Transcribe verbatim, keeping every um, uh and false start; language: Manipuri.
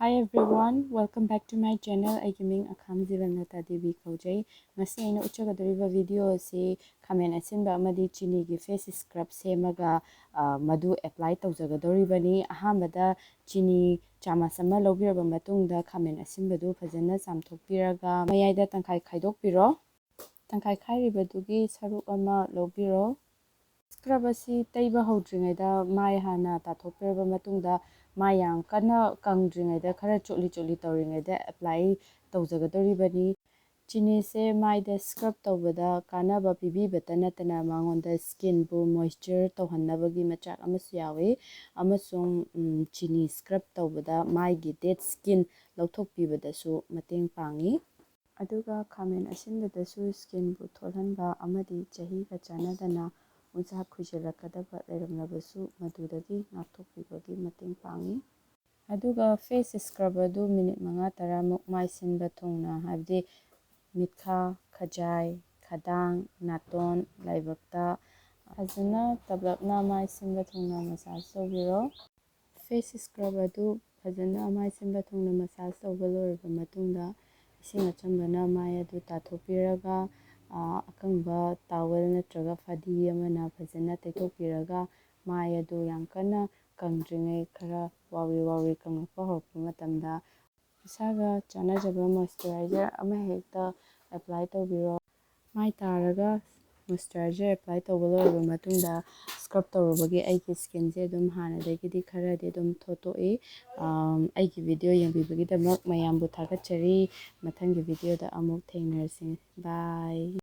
Hi everyone, welcome back to my channel. ꯑꯩꯒꯤ ꯃꯤꯡ ꯑꯈꯥꯝ ꯖꯤꯕꯟꯂꯇꯥ ꯗꯦꯕꯤ ꯀꯧꯖꯩ꯫ ꯉꯁꯤ ꯑꯩꯅ ꯎꯠꯆꯒꯗꯧꯔꯤꯕ video ꯑꯁꯤ ꯈꯥꯃꯦꯟ ꯑꯁꯤꯟꯕ ꯑꯃꯗꯤ ꯆꯤꯅꯤꯒꯤ face scrub ꯁꯦꯝꯃꯒ, ꯑ, ꯃꯗꯨ apply ꯇꯧꯖꯒꯗꯧꯔꯤꯕꯅꯤ꯫ ꯑꯍꯥꯟꯕꯗ ꯆꯤꯅꯤ ꯆꯥꯃꯁ ꯑꯃ ꯂꯧꯕꯤꯔꯕ ꯃꯇꯨꯡꯗ ꯈꯥꯃꯦꯟ ꯑꯁꯤꯟꯕꯗꯨ ꯐꯖꯅ ꯆꯥꯝꯊꯣꯛꯄꯤꯔꯒ ꯃꯌꯥꯏꯗ ꯇꯪꯈꯥꯏ ꯈꯥꯏꯗꯣꯛꯄꯤꯔꯣ꯫ ꯇꯪꯈꯥꯏ ꯈꯥꯏꯔꯤꯕꯗꯨꯒꯤ ꯁꯔꯨꯛ ꯑꯃ ꯂꯧꯕꯤꯔꯣ꯫ Scrub ꯑꯁꯤ ꯇꯩꯕ ꯍꯧꯗ꯭ꯔꯤꯉꯩꯗ ꯃꯥꯏ ꯍꯥꯟꯅ ꯇꯥꯊꯣꯛꯄꯤꯔꯕ ꯃꯇꯨꯡꯗ, ꯃꯥꯏ ꯌꯥꯝ ꯀꯟꯅ ꯀꯪꯗ꯭ꯔꯤꯉꯩꯗ, ꯈꯔ ꯆꯣꯠꯂꯤ ꯆꯣꯠꯂꯤ ꯇꯧꯔꯤꯉꯩꯗ apply ꯇꯧꯖꯒꯗꯧꯔꯤꯕꯅꯤ꯫ ꯆꯤꯅꯤꯁꯦ ꯃꯥꯏꯗ scrub ꯇꯧꯕꯗ ꯀꯥꯟꯅꯕ ꯄꯤꯕꯤꯕꯇ ꯅꯠꯇꯅ ꯃꯉꯣꯟꯗ skinꯕꯨ moisture ꯇꯧꯍꯟꯅꯕꯒꯤ ꯃꯆꯥꯛ ꯑꯃꯁꯨ ꯌꯥꯎꯏ, ꯑꯃꯁꯨꯡ, ꯎꯝ, ꯆꯤꯅꯤ scrub ꯇꯧꯕꯗ ꯃꯥꯏꯒꯤ dead skin ꯂꯧꯊꯣꯛꯄꯤꯕꯗꯁꯨ ꯃꯇꯦꯡ ꯄꯥꯡꯏ꯫ ꯑꯗꯨꯒ ꯈꯥꯃꯦꯟ ꯑꯁꯤꯟꯕꯗꯁꯨ skinꯕꯨ ꯊꯣꯠꯍꯟꯕ ꯑꯃꯗꯤ ꯆꯍꯤꯒ ꯆꯥꯟꯅꯗꯅ ꯎꯟꯁꯥ ꯈꯨꯏꯖꯤꯜꯂꯛꯀꯗꯕ ꯂꯩꯔꯝꯂꯕꯁꯨ ꯃꯗꯨꯗꯒꯤ ꯉꯥꯛꯊꯣꯛꯄꯤꯕꯒꯤ ꯃꯇꯦꯡ ꯄꯥꯡꯏ꯫ ꯑꯗꯨꯒ face scrub ꯑꯗꯨ ꯃꯤꯅꯤꯠ ꯃꯉꯥ ꯇꯔꯥꯃꯨꯛ ꯃꯥꯏ ꯁꯤꯟꯕ ꯊꯨꯡꯅ, ꯍꯥꯏꯕꯗꯤ ꯃꯤꯠꯈꯥ, ꯈꯖꯥꯏ, ꯈꯗꯥꯡ, ꯅꯥꯇꯣꯟ, ꯂꯥꯏꯕꯛꯇ ꯐꯖꯅ ꯇꯞꯂꯞꯅ ꯃꯥꯏ ꯁꯤꯟꯕ ꯊꯨꯡꯅ massage ꯇꯧꯕꯤꯔꯣ꯫ Face scrub ꯑꯗꯨ ꯐꯖꯅ ꯃꯥꯏ ꯁꯤꯟꯕ ꯊꯨꯡꯅ massage ꯇꯧꯕ ꯂꯣꯏꯔꯕ ꯃꯇꯨꯡꯗ, ꯏꯁꯤꯡ ꯑꯆꯝꯕꯅ ꯃꯥꯏ ꯑꯗꯨ ꯇꯥꯊꯣꯛꯄꯤꯔꯒ, ꯑ, ꯑꯀꯪꯕ towel ꯅꯠꯇ꯭ꯔꯒ ꯐꯗꯤ ꯑꯃꯅ ꯐꯖꯅ ꯇꯩꯊꯣꯛꯄꯤꯔꯒ, ꯃꯥꯏ ꯑꯗꯨ ꯌꯥꯝ ꯀꯟꯅ ꯀꯪꯗ꯭ꯔꯤꯉꯩ, ꯈꯔ ꯋꯥꯎꯔꯤ ꯋꯥꯎꯔꯤ ꯀꯪꯂꯛꯄ ꯍꯧꯔꯛꯄ ꯃꯇꯝꯗ, ꯏꯁꯥꯒ ꯆꯥꯟꯅꯖꯕ moisturizer ꯑꯃꯍꯦꯛꯇ apply ꯇꯧꯕꯤꯔꯣ꯫ ꯃꯥꯏ ꯇꯥꯔꯒ moisturizer apply ꯇꯧꯕ ꯂꯣꯏꯔꯕ ꯃꯇꯨꯡꯗ, scrub ꯇꯧꯔꯨꯕꯒꯤ ꯑꯩꯒꯤ skinꯁꯦ ꯑꯗꯨꯝ ꯍꯥꯟꯅꯗꯒꯤꯗꯤ ꯈꯔꯗꯤ ꯑꯗꯨꯝ ꯊꯣꯠꯇꯣꯛꯏ꯫ ꯑꯝ, ꯑꯩꯒꯤ video ꯌꯦꯡꯕꯤꯕꯒꯤꯗꯃꯛ ꯃꯌꯥꯝꯕꯨ ꯊꯥꯒꯠꯆꯔꯤ꯫ ꯃꯊꯪꯒꯤ videoꯗ ꯑꯃꯨꯛ ꯊꯦꯡꯅꯔꯁꯤ꯫ Bye꯫